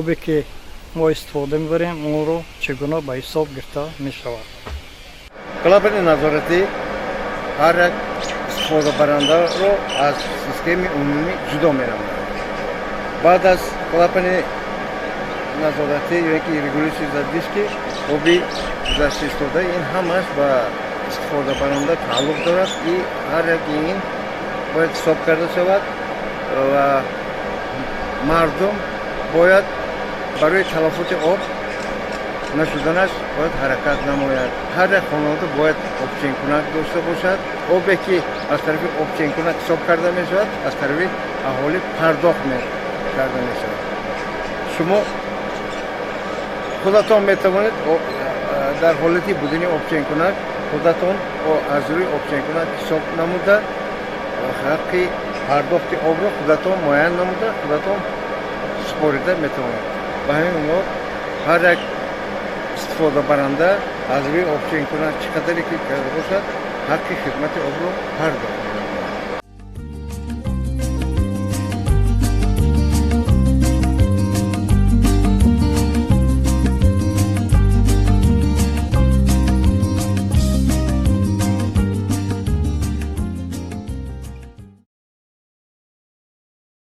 Обе, ки мо истифода мебарем, онро чӣ гуна ба ҳисоб гирифта мешавад? Клапани назоратӣ ҳар як истифодабарандаро аз системаи умумӣ ҷудо менамояд. Баъд аз клапани назоратӣ ё ки регулирующий задвижки, оби гузашта истода, ин ҳамааш ба истифодабаранда тааллуқ дорад и ҳар яки ин бояд ҳисоб карда шавад ва мардум бояд барои талафоти об нашуданаш бояд ҳаракат намояд. Ҳар як хонавода бояд обченкунак дошта бошад. Обе, ки аз тарафи обченкунак ҳисоб карда мешавад, аз тарафи аҳолӣ пардохт карда мешавад. Шумо худатон метавонед дар ҳолати будани обченкунак худатон аз рӯи обченкунак ҳисоб намуда, ҳаққи пардохти обро худатон муайян намуда, худатон супорида метавонед. Ба ҳамин унвон ҳар як истифодабаранда аз рӯи обченкунак чӣ қадаре ки карда бошад, ҳаққи хидмати обро пардохт.